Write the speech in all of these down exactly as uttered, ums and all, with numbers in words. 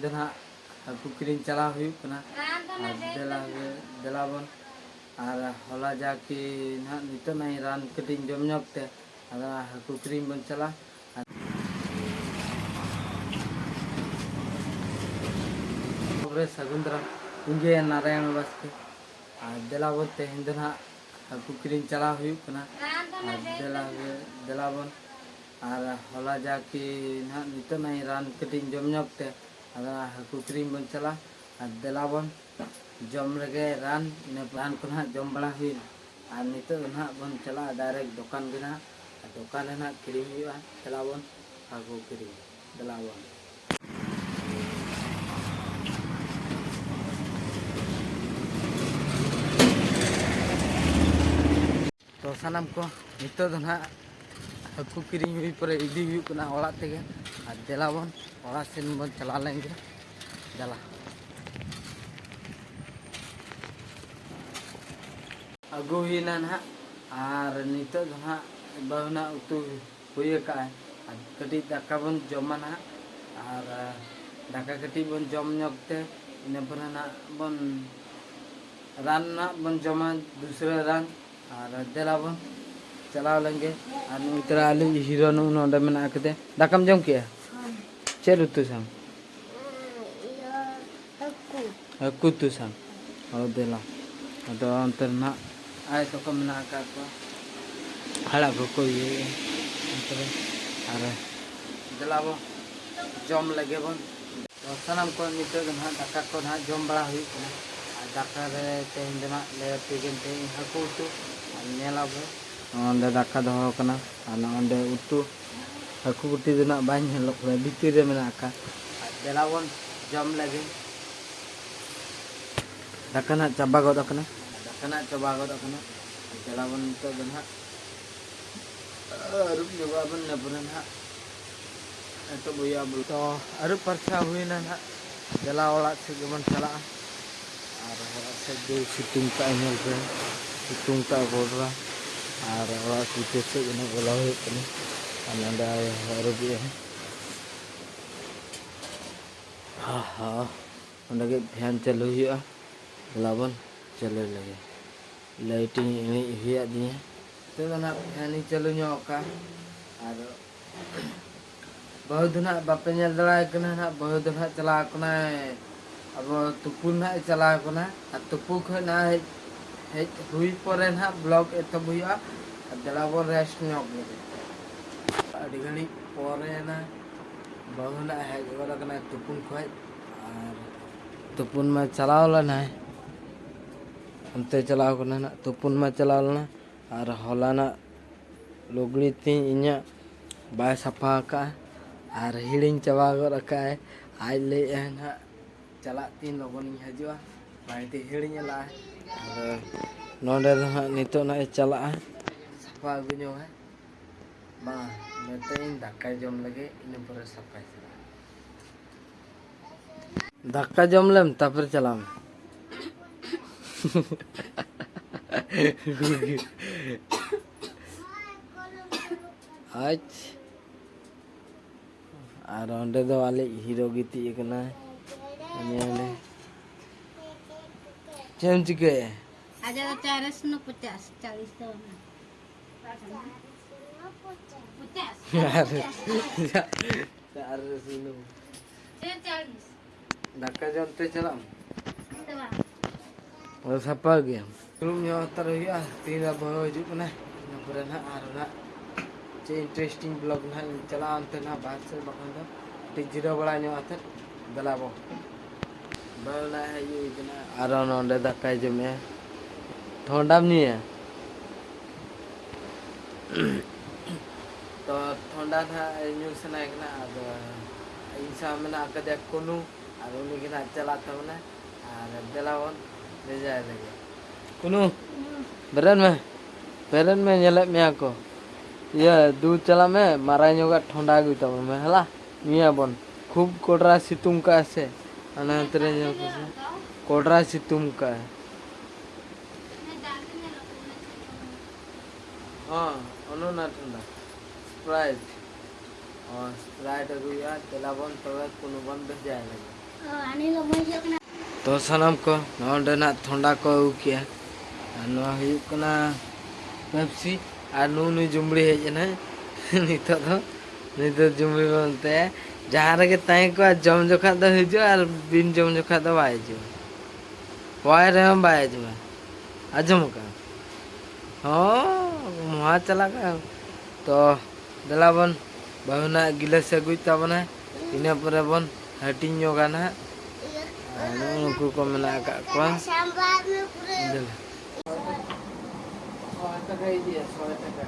ᱫᱚ ᱱᱟᱦᱟᱜ ᱦᱟᱹᱠᱩ ᱠᱤᱨᱤᱧ ᱪᱟᱞᱟᱣ ᱦᱩᱭᱩᱜ ᱠᱟᱱᱟ᱾ ᱟᱨ ᱫᱮᱞᱟ ᱜᱮ, ᱫᱮᱞᱟ ᱵᱚᱱ᱾ ᱟᱨ ᱦᱚᱞᱟ ᱡᱟ ᱠᱤ ᱱᱟᱦᱟᱜ ᱱᱤᱛᱚᱜ ᱱᱟᱜ ᱤᱧ ᱨᱟᱱ ᱠᱟᱹᱴᱤᱡ ᱤᱧ ᱡᱚᱢ ᱧᱚᱜ ᱛᱮ, ᱟᱫᱚ ᱦᱟᱹᱠᱩ ᱠᱤᱨᱤᱧ ᱵᱚᱱ ᱪᱟᱞᱟᱜᱼᱟ᱾ ᱟᱨ ᱥᱟᱹᱜᱩᱱ ᱫᱟᱨᱟᱢ, ᱤᱧ ᱜᱮ ᱱᱟᱨᱟᱭᱚᱱ ᱵᱟᱥᱠᱮ᱾ ᱟᱨ ᱫᱮᱞᱟ ᱵᱚᱱ, ᱛᱮᱦᱮᱧ ᱫᱚ ᱱᱟᱦᱟᱜ ᱦᱟᱹᱠᱩ ᱠᱤᱨᱤᱧ ᱪᱟᱞᱟᱣ ᱦᱩᱭᱩᱜ ᱠᱟᱱᱟ᱾ ᱟᱨ ᱫᱮᱞᱟ ᱜᱮ, ᱫᱮᱞᱟ ᱵᱚᱱ᱾ ᱟᱨ ᱦᱚᱞᱟ ᱡᱟ ᱠᱤ ᱱᱟᱦᱟᱜ ᱱᱤᱛᱚᱜ ᱱᱟᱜ ᱤᱧ ᱨᱟᱱ ᱠᱟᱹᱴᱤᱡ ᱤᱧ ᱡᱚᱢ ᱧᱚᱜ ᱛᱮ, ᱟᱫᱚ ᱦᱟᱹᱠᱩ ᱠᱤᱨᱤᱧ ᱵᱚᱱ ᱪᱟᱞᱟᱜᱼᱟ᱾ ᱟᱨ ᱫᱮᱞᱟ ᱵᱚᱱ, ᱡᱚᱢ ᱨᱮᱜᱮ ᱨᱟᱱ, ᱤᱱᱟᱹ ᱨᱟᱱ ᱠᱚ ᱱᱟᱦᱟᱜ ᱡᱚᱢ ᱵᱟᱲᱟ ᱦᱩᱭᱱᱟ᱾ ᱟᱨ ᱱᱤᱛᱚᱜ ᱫᱚ ᱱᱟᱦᱟᱜ ᱵᱚᱱ ᱪᱟᱞᱟᱜᱼᱟ direct ᱫᱚᱠᱟᱱ ᱜᱮ ᱱᱟᱦᱟᱜ᱾ ᱟᱨ ᱫᱚᱠᱟᱱ ᱨᱮ ᱱᱟᱦᱟᱜ ᱠᱤᱨᱤᱧ ᱦᱩᱭᱩᱜᱼᱟ᱾ ᱫᱮᱞᱟ ᱵᱚᱱ, ᱦᱟᱹᱠᱩ ᱠᱤᱨᱤᱧ, ᱫᱮᱞᱟ ᱵᱚᱱ᱾ ᱛᱚ ᱥᱟᱱᱟᱢ ᱠᱚ, ᱱᱤᱛᱚᱜ ᱫᱚ ᱱᱟᱦᱟᱜ ᱦᱟᱹᱠᱩ ᱠᱤᱨᱤᱧ ᱦᱩᱭ ᱯᱚᱨᱮ ᱤᱫᱤ ᱦᱩᱭᱩᱜ ᱠᱟᱱᱟ ᱚᱲᱟᱜ ᱛᱮᱜᱮ᱾ ᱟᱨ ᱫᱮᱞᱟ ᱵᱚᱱ, ᱚᱲᱟᱜ ᱥᱮᱱ ᱵᱚᱱ ᱪᱟᱞᱟᱣ ᱞᱮᱱ ᱜᱮ᱾ ᱫᱮᱞᱟ᱾ ᱟᱹᱜᱩ ᱦᱩᱭᱱᱟ ᱱᱟᱦᱟᱜ, ᱟᱨ ᱱᱤᱛᱚᱜ ᱫᱚ ᱱᱟᱦᱟᱜ ᱵᱟᱹᱦᱩ ᱱᱟᱦᱟᱜ ᱩᱛᱩ ᱦᱩᱭ ᱟᱠᱟᱫᱼᱟᱭ᱾ ᱟᱨ ᱠᱟᱹᱴᱤᱡ ᱫᱟᱠᱟ ᱵᱚᱱ ᱡᱚᱢᱟ ᱱᱟᱦᱟᱜ, ᱟᱨ ᱫᱟᱠᱟ ᱠᱟᱹᱴᱤᱡ ᱵᱚᱱ ᱡᱚᱢ ᱧᱚᱜ ᱛᱮ, ᱤᱱᱟᱹ ᱯᱚᱨᱮ ᱱᱟᱦᱟᱜ ᱵᱚᱱ ᱨᱟᱱ ᱱᱟᱦᱟᱜ ᱵᱚᱱ ᱡᱚᱢᱟ, ᱫᱩᱥᱨᱟᱹ ᱨᱟᱱ᱾ ᱟᱨ ᱫᱮᱞᱟ ᱵᱚᱱ ᱪᱟᱞᱟᱣ ᱞᱮᱱ ᱜᱮ᱾ ᱟᱨ ᱱᱩᱭ ᱛᱚᱨᱟ ᱟᱞᱮ ᱦᱤᱨᱳ ᱱᱩᱜᱼᱩ ᱱᱚᱰᱮ ᱢᱮᱱᱟᱜ ᱟᱠᱟᱫᱮ᱾ ᱫᱟᱠᱟᱢ ᱡᱚᱢ ᱠᱮᱜᱼᱟ? ᱪᱮᱫ ᱩᱛᱩ ᱥᱟᱝ? ᱤᱭᱟᱹ, ᱦᱟᱹᱠᱩ᱾ ᱦᱟᱹᱠᱩ ᱩᱛᱩ ᱥᱟᱝ᱾ ᱚ, ᱫᱮᱞᱟ᱾ ᱟᱫᱚ ᱚᱱᱛᱮ ᱨᱮ ᱱᱟᱦᱟᱜ ᱟᱭᱳ ᱛᱟᱠᱚ ᱢᱮᱱᱟᱜ ᱟᱠᱟᱫ ᱠᱚᱣᱟ᱾ ᱟᱲᱟᱜ ᱠᱚᱠᱚ ᱤᱭᱟᱹᱭᱮᱫᱼᱟ᱾ ᱚᱱᱛᱮ ᱨᱮ᱾ ᱟᱨ ᱫᱮᱞᱟ ᱵᱚ ᱡᱚᱢ ᱞᱮᱜᱮ ᱵᱚᱱ᱾ ᱛᱚ ᱥᱟᱱᱟᱢ ᱠᱚ ᱱᱤᱛᱚᱜ ᱫᱚ ᱱᱟᱦᱟᱜ ᱫᱟᱠᱟ ᱠᱚ ᱱᱟᱦᱟᱜ ᱡᱚᱢ ᱵᱟᱲᱟ ᱦᱩᱭᱩᱜ ᱠᱟᱱᱟ᱾ ᱟᱨ ᱫᱟᱠᱟ ᱨᱮ ᱛᱮᱦᱮᱧ ᱫᱚ ᱱᱟᱦᱟᱜ ᱞᱮ ᱩᱛᱩᱭ ᱠᱟᱱ ᱛᱮᱦᱮᱧ ᱦᱟᱹᱠᱩ ᱩᱛᱩ᱾ ᱟᱨ ᱧᱮᱞ ᱟᱵᱚ᱾ ᱱᱚᱸᱰᱮ ᱫᱟᱠᱟ ᱫᱚᱦᱚ ᱟᱠᱟᱱᱟ᱾ ᱟᱨ ᱱᱚᱸᱰᱮ ᱩᱛᱩ᱾ ᱦᱟᱹᱠᱩ ᱠᱩᱴᱤ ᱫᱚ ᱱᱟᱦᱟᱜ ᱵᱟᱭ ᱧᱮᱞᱚᱜ ᱠᱟᱱᱟ, ᱵᱷᱤᱛᱤᱨ ᱨᱮ ᱢᱮᱱᱟᱜ ᱟᱠᱟᱫ᱾ ᱟᱨ ᱫᱮᱞᱟ ᱵᱚᱱ ᱡᱚᱢ ᱞᱮᱜᱮ᱾ ᱫᱟᱠᱟ ᱱᱟᱦᱟᱜ ᱪᱟᱵᱟ ᱜᱚᱫ ᱟᱠᱟᱱᱟ᱾ ᱫᱟᱠᱟ ᱱᱟᱦᱟᱜ ᱪᱟᱵᱟ ᱜᱚᱫ ᱟᱠᱟᱱᱟ᱾ ᱟᱨ ᱫᱮᱞᱟ ᱵᱚᱱ ᱱᱤᱛᱚᱜ ᱫᱚ ᱱᱟᱦᱟᱜ ᱟᱹᱨᱩᱵ ᱧᱚᱜᱚᱜ ᱟᱵᱚᱱ, ᱤᱱᱟᱹ ᱯᱚᱨᱮ ᱱᱟᱦᱟᱜ ᱮᱛᱚᱦᱚᱵ ᱦᱩᱭᱩᱜᱼᱟ ᱵᱚᱞᱮ᱾ ᱛᱚ, ᱟᱹᱨᱩᱵ ᱯᱟᱨᱪᱷᱟ ᱦᱩᱭᱱᱟ ᱱᱟᱦᱟᱜ, ᱫᱮᱞᱟ ᱚᱲᱟᱜ ᱥᱮᱫ ᱜᱮᱵᱚᱱ ᱪᱟᱞᱟᱜᱼᱟ᱾ ᱟᱨ ᱚᱲᱟᱜ ᱥᱮᱫ ᱫᱚ ᱥᱤᱛᱩᱝ ᱠᱟᱜᱼᱟᱭ, ᱧᱮᱞ ᱯᱮ, ᱥᱤᱛᱩᱝ ᱠᱟᱜᱼᱟ ᱜᱚᱰᱨᱟ᱾ ᱟᱨ ᱚᱲᱟᱜ ᱵᱷᱤᱛᱤᱨ ᱥᱮᱫ ᱜᱮ ᱱᱟᱦᱟᱜ ᱵᱚᱞᱚ ᱦᱩᱭᱩᱜ ᱠᱟᱱᱟ᱾ ᱟᱨ ᱱᱚᱸᱰᱮ ᱟᱹᱨᱩᱵᱮᱜᱼᱟᱭ᱾ ᱦᱚᱸ, ᱚᱸᱰᱮ ᱜᱮ ᱯᱷᱮᱱ ᱪᱟᱹᱞᱩ ᱦᱩᱭᱩᱜᱼᱟ᱾ ᱫᱮᱞᱟ ᱵᱚᱱ ᱪᱟᱹᱞᱩ ᱞᱮᱜᱮ᱾ ᱞᱟᱭᱤᱴ ᱤᱧ ᱤᱬᱤᱡ ᱦᱩᱭᱟᱫ ᱫᱤᱧᱟ᱾ ᱱᱤᱛᱚᱜ ᱫᱚ ᱱᱟᱦᱟᱜ ᱯᱷᱮᱱ ᱤᱧ ᱪᱟᱹᱞᱩ ᱧᱚᱜ ᱠᱟᱜᱼᱟ᱾ ᱟᱨ ᱵᱟᱹᱦᱩ ᱫᱚ ᱱᱟᱦᱟᱜ ᱵᱟᱯᱮ ᱧᱮᱞ ᱫᱟᱲᱮᱭᱟᱭ ᱠᱟᱱᱟ ᱱᱟᱦᱟᱜ, ᱵᱟᱹᱦᱩ ᱫᱚ ᱱᱟᱦᱟᱜ ᱪᱟᱞᱟᱣ ᱠᱟᱱᱟᱭ, ᱟᱵᱚ ᱛᱩᱯᱩ ᱱᱟᱦᱟᱜ ᱮ ᱪᱟᱞᱟᱣ ᱠᱟᱱᱟ᱾ ᱟᱨ ᱛᱩᱯᱩ ᱠᱷᱚᱱ ᱱᱟᱦᱟᱜ ᱦᱮᱡ, ᱦᱮᱡ ᱦᱩᱭ ᱯᱚᱨᱮ ᱱᱟᱦᱟᱜ ᱵᱞᱚᱜ ᱮᱛᱚᱦᱚᱵ ᱦᱩᱭᱩᱜᱼᱟ᱾ ᱟᱨ ᱫᱮᱞᱟ ᱵᱚᱱ ᱨᱮᱥᱴ ᱧᱚᱜ ᱞᱮᱜᱮ᱾ ᱟᱹᱰᱤ ᱜᱷᱟᱹᱲᱤᱡ ᱯᱚᱨᱮ ᱱᱟ ᱵᱟᱹᱦᱩ ᱱᱟᱦᱟᱜ ᱦᱮᱡ ᱜᱚᱫ ᱟᱠᱟᱱᱟᱭ ᱛᱩᱯᱩᱱ ᱠᱷᱚᱡ᱾ ᱟᱨ ᱛᱩᱯᱩᱱ ᱢᱟ ᱪᱟᱞᱟᱣ ᱞᱮᱱᱟᱭ, ᱚᱱᱛᱮ ᱪᱟᱞᱟᱣ ᱠᱟᱱᱟ ᱱᱟᱜ, ᱛᱩᱯᱩᱱ ᱢᱟ ᱪᱟᱞᱟᱣ ᱞᱮᱱᱟ᱾ ᱟᱨ ᱦᱚᱞᱟᱱᱟᱜ ᱞᱩᱜᱽᱲᱤ ᱛᱤᱧ ᱤᱧᱟᱹᱜ ᱵᱟᱭ ᱥᱟᱯᱷᱟ ᱟᱠᱟᱫᱼᱟ, ᱟᱨ ᱦᱤᱲᱤᱧ ᱪᱟᱵᱟ ᱜᱚᱫ ᱟᱠᱟᱫᱼᱟᱭ᱾ ᱟᱡ ᱞᱟᱹᱭᱮᱫᱼᱟᱭ ᱱᱟᱦᱟᱜ ᱪᱟᱞᱟᱜ ᱛᱤᱧ ᱞᱚᱜᱚᱱᱤᱧ ᱦᱤᱡᱩᱜᱼᱟ, ᱵᱟᱭ ᱛᱮ ᱦᱤᱲᱤᱧ ᱞᱟᱜᱼᱟᱭ᱾ ᱟᱨ ᱱᱚᱸᱰᱮ ᱫᱚ ᱦᱟᱸᱜ ᱱᱤᱛᱚᱜ ᱱᱟᱜ ᱮ ᱪᱟᱞᱟᱜᱼᱟ, ᱥᱟᱯᱷᱟ ᱟᱹᱜᱩ ᱧᱚᱜᱟᱭ᱾ ᱢᱟ, ᱱᱤᱛᱚᱜ ᱤᱧ ᱫᱟᱠᱟ ᱡᱚᱢ ᱞᱟᱹᱜᱤᱫ, ᱤᱱᱟᱹ ᱯᱚᱨᱮ ᱥᱟᱯᱷᱟᱭ ᱪᱟᱞᱟᱜᱼᱟ᱾ ᱫᱟᱠᱟ ᱡᱚᱢ ᱞᱮᱢ, ᱛᱟᱯᱚᱨᱮ ᱪᱟᱞᱟᱜ ᱢᱮ᱾ ᱟᱪ᱾ ᱟᱨ ᱚᱸᱰᱮ ᱫᱚ ᱟᱞᱮ ᱦᱤᱨᱳ ᱜᱤᱛᱤᱡ ᱟᱠᱟᱱᱟᱭ᱾ ᱧᱮᱞᱮ᱾ ᱪᱮᱫ ᱮᱢ ᱪᱤᱠᱟᱹᱭᱟ? ᱟᱡᱟᱜ ᱫᱚ ᱪᱟᱨ ᱥᱩᱱ ᱯᱚᱪᱟᱥ, ᱪᱟᱞᱤᱥ ᱫᱚ ᱵᱟᱝ᱾ ᱯᱚᱪᱟᱥ᱾ ᱟᱨ ᱟᱨ ᱥᱩᱱᱩᱢ᱾ ᱪᱮᱫ ᱪᱟᱞᱤᱥ? ᱫᱟᱠᱟ ᱡᱚᱢ ᱛᱮ ᱪᱟᱞᱟᱜ ᱟᱢ? ᱤᱧ ᱫᱚ ᱵᱟᱝ᱾ ᱟᱫᱚ ᱥᱟᱯᱷᱟ ᱜᱮᱭᱟᱢ᱾ ᱫᱩᱲᱩᱵ ᱧᱚᱜ ᱦᱟᱛᱟᱲ ᱦᱩᱭᱩᱜᱼᱟ, ᱛᱤᱱ ᱨᱮ ᱵᱟᱹᱦᱩ ᱦᱤᱡᱩᱜ ᱠᱟᱱᱟ, ᱤᱱᱟᱹ ᱯᱚᱨᱮ ᱱᱟᱦᱟᱜ ᱟᱨ ᱱᱟᱦᱟᱜ ᱪᱮᱫ interesting vlog ᱱᱟᱦᱟᱜ ᱤᱧ ᱪᱟᱞᱟᱜᱼᱟ ᱚᱱᱛᱮ ᱱᱟᱦᱟᱜ ᱵᱟᱦᱨᱮ ᱥᱮᱫ, ᱵᱟᱠᱷᱟᱱ ᱫᱚ ᱠᱟᱹᱴᱤᱡ ᱡᱤᱨᱟᱹᱣ ᱵᱟᱲᱟ ᱧᱚᱜ ᱠᱟᱛᱮᱫ ᱫᱮᱞᱟ ᱵᱚ᱾ ᱵᱟᱹᱦᱩ ᱱᱟᱦᱟᱜ ᱦᱮᱡ ᱦᱩᱭ ᱠᱟᱱᱟ, ᱟᱨᱚ ᱱᱚᱰᱮ ᱫᱟᱠᱟᱭ ᱡᱚᱢᱮᱜᱼᱟ᱾ ᱴᱷᱚᱱᱰᱟᱢ ᱧᱩᱭᱟ? ᱛᱚ ᱴᱷᱚᱱᱰᱟ ᱱᱟᱦᱟᱜ ᱧᱩ ᱥᱟᱱᱟᱭᱮ ᱠᱟᱱᱟ, ᱟᱫᱚ ᱤᱧ ᱥᱟᱶ ᱢᱮᱱᱟᱜ ᱟᱠᱟᱫᱮᱭᱟ ᱠᱩᱱᱩ, ᱟᱨ ᱩᱱᱤ ᱜᱮ ᱱᱟᱦᱟᱜ ᱪᱟᱞᱟᱜ ᱛᱟᱵᱚᱱᱟ, ᱟᱨ ᱫᱮᱞᱟ ᱵᱚᱱ ᱵᱷᱮᱡᱟᱭ ᱞᱟᱹᱜᱤᱫ᱾ ᱠᱩᱱᱩ, ᱵᱮᱨᱮᱫ ᱢᱮ, ᱵᱮᱨᱮᱫ ᱢᱮ, ᱧᱮᱞᱮᱫ ᱢᱮᱭᱟ ᱠᱚ᱾ ᱤᱭᱟᱹ, ᱫᱩ ᱪᱟᱞᱟᱜ ᱢᱮ, ᱢᱟᱨᱟᱝ ᱧᱚᱜᱟᱜ ᱴᱷᱚᱱᱰᱟ ᱟᱹᱜᱩᱭ ᱛᱟᱵᱚᱱ ᱢᱮ, ᱦᱮᱞᱟ᱾ ᱧᱩᱭᱟᱵᱚᱱ᱾ ᱠᱷᱩᱵ ᱠᱚᱰᱨᱟ ᱥᱤᱛᱩᱝ ᱠᱟᱜᱼᱟ ᱥᱮ, ᱦᱟᱱᱮ ᱦᱟᱱᱛᱮ ᱨᱮ ᱧᱮᱞ ᱠᱚ ᱥᱮ, ᱠᱚᱰᱨᱟ ᱥᱤᱛᱩᱝ ᱠᱟᱜᱼᱟ᱾ ᱦᱚᱸ, ᱚᱱᱚ ᱚᱱᱟ ᱴᱷᱟᱱᱰᱟ᱾ Sprite᱾ ᱦᱚᱸ, Sprite ᱟᱹᱜᱩᱭ ᱦᱩᱭᱩᱜᱼᱟ᱾ ᱫᱮᱞᱟ ᱵᱚᱱ ᱛᱚᱵᱮ ᱠᱩᱱᱩ ᱵᱚᱱ ᱵᱷᱮᱡᱟᱭ ᱞᱟᱹᱜᱤᱫ᱾ ᱛᱚ ᱥᱟᱱᱟᱢ ᱠᱚ, ᱱᱚᱰᱮ ᱱᱟᱜ ᱛᱷᱚᱱᱰᱟ ᱠᱚ ᱟᱹᱜᱩ ᱠᱮᱜᱼᱟ᱾ ᱟᱨ ᱱᱚᱣᱟ ᱦᱩᱭᱩᱜ ᱠᱟᱱᱟ ᱯᱮᱯᱥᱤ᱾ ᱟᱨ ᱱᱩᱜᱼᱩ ᱱᱩᱭ ᱡᱩᱢᱵᱽᱲᱤ ᱦᱮᱡ ᱮᱱᱟᱭ ᱱᱤᱛᱚᱜ ᱫᱚ᱾ ᱱᱤᱛᱚᱜ ᱡᱩᱢᱵᱽᱲᱤ ᱵᱚᱱ ᱢᱮᱛᱟᱭᱟ, ᱡᱟᱦᱟᱸ ᱨᱮᱜᱮ ᱛᱟᱦᱮᱸ ᱠᱚᱜᱼᱟ, ᱡᱚᱢ ᱡᱚᱠᱷᱟᱡ ᱫᱚ ᱦᱤᱡᱩᱜᱼᱟ ᱟᱨ ᱵᱤᱱ ᱡᱚᱢ ᱡᱚᱠᱷᱟᱡ ᱫᱚ ᱵᱟᱭ ᱦᱤᱡᱩᱜᱼᱟ᱾ ᱦᱚᱭ ᱨᱮᱦᱚᱸ ᱵᱟᱭ ᱟᱸᱡᱚᱢᱟ᱾ ᱟᱸᱡᱚᱢ ᱠᱟᱜᱼᱟ? ᱦᱚᱸ, ᱢᱚᱦᱟ ᱪᱟᱞᱟᱜ ᱠᱟᱱᱟ᱾ ᱛᱚ ᱫᱮᱞᱟ ᱵᱚᱱ, ᱵᱟᱹᱦᱩ ᱱᱟᱜ ᱜᱤᱞᱟᱹᱥ ᱟᱹᱜᱩᱭ ᱛᱟᱵᱚᱱᱟ, ᱤᱱᱟᱹ ᱯᱚᱨᱮ ᱵᱚᱱ ᱦᱟᱹᱴᱤᱧ ᱧᱚᱜᱟ ᱱᱟᱦᱟᱜ᱾ ᱟᱨ ᱱᱩᱜᱼᱩ ᱱᱩᱠᱩ ᱠᱚ ᱢᱮᱱᱟᱜ ᱟᱠᱟᱫ ᱠᱚᱣᱟ᱾ ᱫᱮᱞᱟ᱾ ᱥᱚᱭ ᱴᱟᱠᱟ ᱤᱫᱤᱭᱟ, ᱥᱚᱭ ᱴᱟᱠᱟ᱾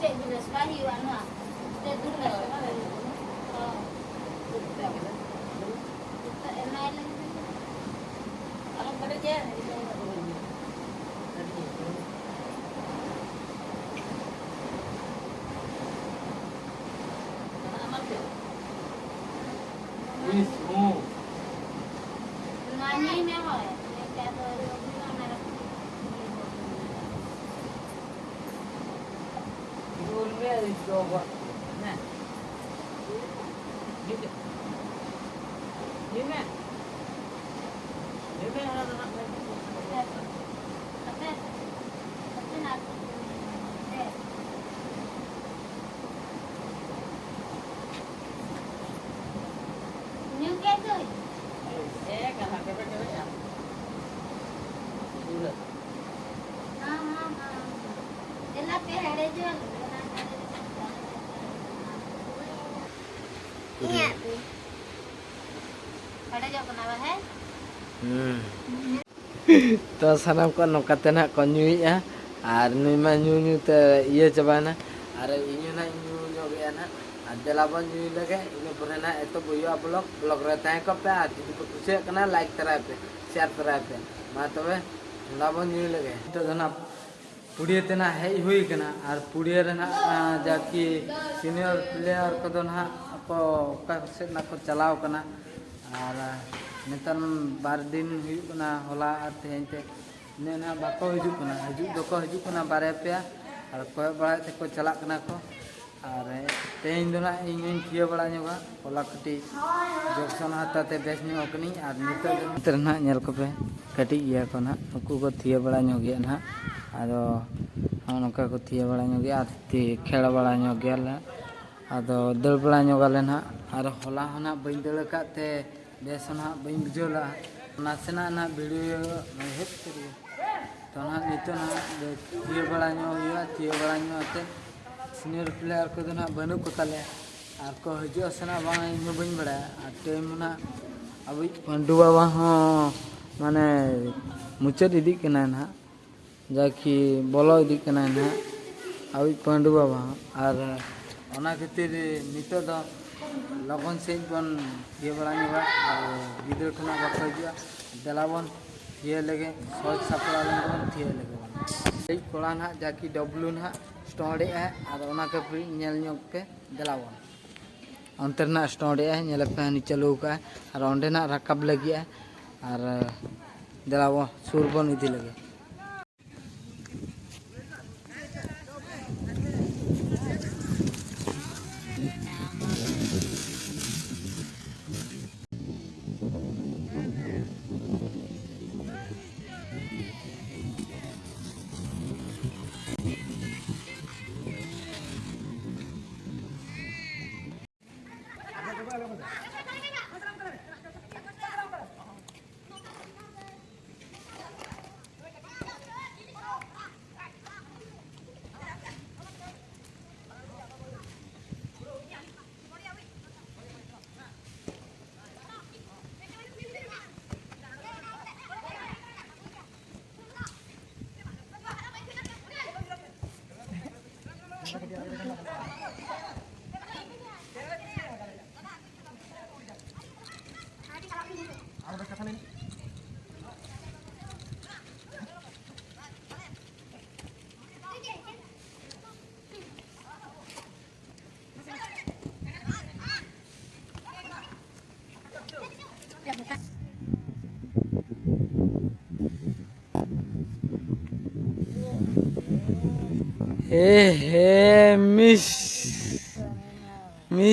ᱪᱮᱫ ᱡᱤᱱᱤᱥ ᱵᱟᱭ ᱦᱩᱭᱩᱜᱼᱟ ᱱᱚᱣᱟ? ᱪᱮᱫ ᱡᱤᱱᱤᱥ ᱵᱟᱭ ᱦᱩᱭᱩᱜᱼᱟ? ᱦᱚᱸ᱾ ᱮᱢᱟᱭ ᱞᱟᱹᱜᱤᱫ᱾ ᱦᱮᱰᱮᱡᱚᱜ ᱠᱟᱱᱟ ᱵᱟ, ᱦᱮᱸ? ᱦᱩᱸ᱾ ᱛᱚ ᱥᱟᱱᱟᱢ ᱠᱚ ᱱᱚᱝᱠᱟ ᱛᱮ ᱱᱟᱦᱟᱜ ᱠᱚ ᱧᱩᱭᱮᱫᱼᱟ᱾ ᱟᱨ ᱱᱩᱭ ᱢᱟ ᱧᱩ ᱧᱩ ᱛᱮ ᱤᱭᱟᱹ ᱪᱟᱵᱟᱭᱮᱱᱟ᱾ ᱟᱨ ᱤᱧ ᱦᱚᱸ ᱱᱟᱦᱟᱜ ᱤᱧ ᱧᱩ ᱧᱚᱜ ᱮᱫᱼᱟ ᱱᱟᱦᱟᱜ᱾ ᱟᱨ ᱫᱮᱞᱟ ᱵᱚᱱ ᱧᱩᱭ ᱞᱮᱜᱮ, ᱤᱱᱟᱹ ᱯᱚᱨᱮ ᱱᱟᱦᱟᱜ ᱮᱛᱚᱦᱚᱵ ᱦᱩᱭᱩᱜᱼᱟ ᱵᱞᱚᱜ᱾ ᱵᱞᱚᱜ ᱨᱮ ᱛᱟᱦᱮᱸ ᱠᱚᱜ ᱯᱮ᱾ ᱟᱨ ᱡᱩᱫᱤ ᱯᱮ ᱠᱩᱥᱤᱭᱟᱜ ᱠᱟᱱᱟ, ᱞᱟᱭᱤᱠ ᱛᱚᱨᱟᱭ ᱯᱮ, ᱥᱮᱭᱟᱨ ᱛᱚᱨᱟᱭ ᱯᱮ᱾ ᱢᱟ ᱛᱚᱵᱮ ᱫᱮᱞᱟ ᱵᱚᱱ ᱧᱩᱭ ᱞᱮᱜᱮ᱾ ᱱᱤᱛᱚᱜ ᱫᱚ ᱱᱟᱦᱟᱜ ᱯᱩᱲᱤᱭᱟᱹ ᱛᱮ ᱱᱟᱜ ᱦᱮᱡ ᱦᱩᱭ ᱠᱟᱱᱟ᱾ ᱟᱨ ᱯᱩᱲᱤᱭᱟᱹ ᱨᱮ ᱱᱟᱜ, ᱟᱸ, ᱡᱟᱠᱤ senior player ᱠᱚᱫᱚ ᱱᱟᱦᱟᱜ ᱠᱚ ᱚᱠᱟ ᱥᱮᱫ ᱱᱟᱜ ᱠᱚ ᱪᱟᱞᱟᱣ ᱠᱟᱱᱟ᱾ ᱟᱨ, ᱟᱸ, ᱱᱮᱛᱟᱨ ᱵᱟᱨ ᱫᱤᱱ ᱦᱩᱭᱩᱜ ᱠᱟᱱᱟ, ᱦᱚᱞᱟ ᱟᱨ ᱛᱮᱦᱮᱧ ᱛᱮ᱾ ᱤᱱᱟᱹ ᱱᱟᱦᱟᱜ ᱵᱟᱠᱚ ᱦᱤᱡᱩᱜ ᱠᱟᱱᱟ, ᱦᱤᱡᱩᱜ ᱫᱚᱠᱚ ᱦᱤᱡᱩᱜ ᱠᱟᱱᱟ ᱵᱟᱨᱭᱟ ᱯᱮᱭᱟ, ᱟᱨ ᱠᱚᱭᱚᱜ ᱵᱟᱲᱟᱭᱮᱫ ᱛᱮᱠᱚ ᱪᱟᱞᱟᱜ ᱠᱟᱱᱟ ᱠᱚ᱾ ᱟᱨ ᱛᱮᱦᱮᱧ ᱫᱚ ᱱᱟᱦᱟᱜ ᱤᱧ ᱦᱚᱧ ᱛᱷᱤᱭᱟᱹ ᱵᱟᱲᱟ ᱧᱚᱜᱟ, ᱦᱚᱞᱟ ᱠᱟᱹᱴᱤᱡ ᱡᱚᱠᱥᱚᱱ ᱦᱟᱛᱟᱣ ᱛᱮ ᱵᱮᱥ ᱧᱚᱜ ᱠᱟᱹᱱᱟᱹᱧ᱾ ᱟᱨ ᱱᱤᱛᱚᱜ ᱫᱚ ᱱᱚᱛᱮ ᱨᱮ ᱱᱟᱦᱟᱜ ᱧᱮᱞ ᱠᱚᱯᱮ, ᱠᱟᱹᱴᱤᱡ ᱜᱮᱭᱟ ᱠᱚ ᱱᱟᱦᱟᱜ, ᱩᱱᱠᱩ ᱠᱚ ᱛᱷᱤᱭᱟᱹ ᱵᱟᱲᱟ ᱧᱚᱜ ᱜᱮᱭᱟ ᱱᱟᱦᱟᱜ᱾ ᱟᱫᱚ ᱱᱚᱜᱼᱚ ᱱᱚᱝᱠᱟ ᱠᱚ ᱛᱷᱤᱭᱟᱹ ᱵᱟᱲᱟ ᱧᱚᱜ ᱜᱮᱭᱟ ᱟᱨ ᱛᱷᱤ-, ᱠᱷᱮᱞ ᱵᱟᱲᱟ ᱧᱚᱜ ᱜᱮᱭᱟᱞᱮ᱾ ᱟᱫᱚ ᱫᱟᱹᱲ ᱵᱟᱲᱟ ᱧᱚᱜᱟᱞᱮ ᱱᱟᱦᱟᱜ᱾ ᱟᱨ ᱦᱚᱞᱟ ᱦᱚᱸ ᱱᱟᱦᱟᱜ ᱵᱟᱹᱧ ᱫᱟᱹᱲ ᱟᱠᱟᱫ ᱛᱮ ᱵᱮᱥ ᱦᱚᱸ ᱱᱟᱦᱟᱜ ᱵᱟᱹᱧ ᱵᱩᱡᱷᱟᱹᱣ ᱞᱮᱫᱼᱟ᱾ ᱱᱟᱥᱮᱱᱟᱜ ᱱᱟᱦᱟᱜ ᱵᱷᱤᱲ ᱦᱮᱡ ᱠᱟᱛᱮ ᱛᱚ ᱱᱟᱦᱟᱜ ᱱᱤᱛᱚᱜ ᱱᱟᱦᱟᱜ ᱛᱷᱤᱭᱟᱹ ᱵᱟᱲᱟ ᱧᱚᱜ ᱦᱩᱭᱩᱜᱼᱟ, ᱛᱷᱤᱭᱟᱹ ᱵᱟᱲᱟ ᱧᱚᱜ ᱠᱟᱛᱮ senior player ᱠᱚᱫᱚ ᱱᱟᱦᱟᱜ ᱵᱟᱹᱱᱩᱜ ᱠᱚ ᱛᱟᱞᱮᱭᱟ᱾ ᱟᱨ ᱠᱚ ᱦᱤᱡᱩᱜᱼᱟ ᱥᱮ ᱱᱟᱦᱟᱜ ᱵᱟᱝ ᱤᱧ ᱦᱚᱸ ᱵᱟᱹᱧ ᱵᱟᱲᱟᱭᱟ᱾ ᱟᱨ time ᱦᱚᱸ ᱱᱟᱦᱟᱜ ᱟᱵᱚᱭᱤᱡ ᱯᱟᱹᱱᱰᱩ ᱵᱟᱵᱟ ᱦᱚᱸ ᱢᱟᱱᱮ ᱢᱩᱪᱟᱹᱫ ᱤᱫᱤᱜ ᱠᱟᱱᱟᱭ ᱱᱟᱦᱟᱜ, ᱡᱟᱠᱤ ᱵᱚᱞᱚ ᱤᱫᱤᱜ ᱠᱟᱱᱟᱭ ᱱᱟᱦᱟᱜ ᱟᱵᱚᱭᱤᱡ ᱯᱟᱹᱱᱰᱩ ᱵᱟᱵᱟ ᱦᱚᱸ᱾ ᱟᱨ ᱚᱱᱟ ᱠᱷᱟᱹᱛᱤᱨ ᱱᱤᱛᱚᱜ ᱫᱚ ᱞᱚᱜᱚᱱ ᱥᱟᱺᱦᱤᱡ ᱵᱚᱱ ᱤᱭᱟᱹ ᱵᱟᱲᱟ ᱧᱚᱜᱟ᱾ ᱟᱨ ᱜᱤᱫᱽᱨᱟᱹ ᱠᱚ ᱱᱟᱦᱟᱜ ᱵᱟᱠᱚ ᱦᱤᱡᱩᱜᱼᱟ, ᱫᱮᱞᱟ ᱵᱚᱱ ᱤᱭᱟᱹ ᱞᱮᱜᱮ, ᱥᱚᱡᱽ ᱥᱟᱯᱲᱟᱣ ᱞᱮᱱ ᱜᱮᱵᱚᱱ ᱛᱷᱤᱭᱟᱹ ᱞᱮᱜᱮ ᱵᱚᱱ᱾ ᱤᱡ ᱠᱚᱲᱟ ᱱᱟᱦᱟᱜ ᱡᱟᱠᱤ ᱰᱚᱵᱞᱩ ᱱᱟᱦᱟᱜ ᱥᱴᱚᱸᱰᱮᱜᱼᱟᱭ, ᱟᱨ ᱚᱱᱟ ᱠᱟᱹᱯᱤ ᱧᱮᱞ ᱧᱚᱜ ᱯᱮ, ᱫᱮᱞᱟ ᱵᱚᱱ᱾ ᱚᱱᱛᱮ ᱨᱮᱱᱟᱜ ᱥᱴᱚᱸᱰᱮᱜᱼᱟᱭ, ᱧᱮᱞ ᱯᱮ ᱦᱟᱹᱱᱤ ᱪᱟᱹᱞᱩ ᱟᱠᱟᱫᱼᱟᱭ, ᱟᱨ ᱚᱸᱰᱮ ᱱᱟᱜ ᱨᱟᱠᱟᱵ ᱞᱟᱹᱜᱤᱫ ᱟᱭ᱾ ᱟᱨ ᱫᱮᱞᱟ ᱵᱚᱱ ᱥᱩᱨ ᱵᱚᱱ ᱤᱫᱤ ᱞᱮᱜᱮ᱾ ᱦᱮ ᱦᱮ ᱢᱤᱥ ᱢᱤᱥ᱾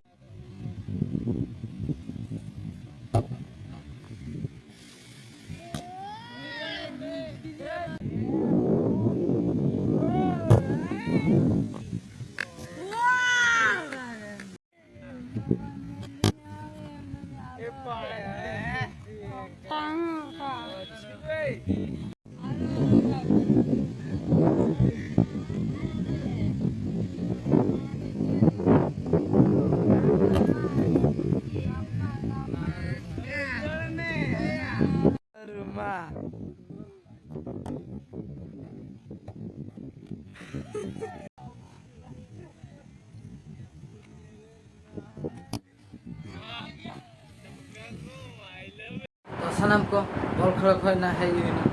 ᱛᱚ ᱥᱟᱱᱟᱢ ᱠᱚ ᱵᱚᱞ ᱠᱷᱮᱞ ᱠᱷᱚᱱ ᱱᱟ ᱦᱮᱡ ᱦᱩᱭᱱᱟ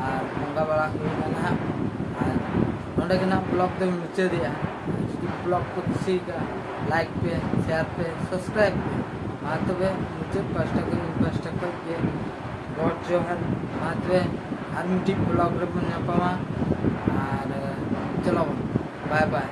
ᱟᱨ ᱵᱚᱸᱜᱟ ᱵᱟᱲᱟ ᱦᱩᱭᱱᱟ ᱱᱟᱦᱟᱜ᱾ ᱟᱨ ᱱᱚᱰᱮ ᱜᱮ ᱱᱟᱦᱟᱜ ᱵᱞᱚᱜ ᱫᱚᱧ ᱢᱩᱪᱟᱹᱫᱮᱜᱼᱟ᱾ ᱡᱩᱫᱤ ᱵᱞᱚᱜ ᱠᱚ ᱠᱩᱥᱤᱭᱟᱠᱟᱜᱼᱟ, ᱞᱟᱭᱤᱠ ᱯᱮ, ᱥᱮᱭᱟᱨ ᱯᱮ, ᱥᱟᱵᱥᱠᱨᱟᱭᱤᱵ ᱯᱮ᱾ ᱢᱟ ᱛᱚᱵᱮ ᱢᱩᱪᱟᱹᱫ ᱯᱟᱥᱴᱟ ᱠᱷᱚᱱ, ᱤᱧ ᱯᱟᱥᱴᱟ ᱠᱷᱚᱱ ᱜᱮ ᱜᱚᱰ ᱡᱚᱦᱟᱨ᱾ ᱢᱟ ᱛᱚᱵᱮ ᱟᱨ ᱢᱤᱫᱴᱤᱡ ᱵᱞᱚᱜ ᱨᱮᱵᱚᱱ ᱧᱟᱯᱟᱢᱟ᱾ ᱟᱨ ᱪᱚᱞᱚ ᱵᱚᱱ, ᱵᱟᱭ ᱵᱟᱭ᱾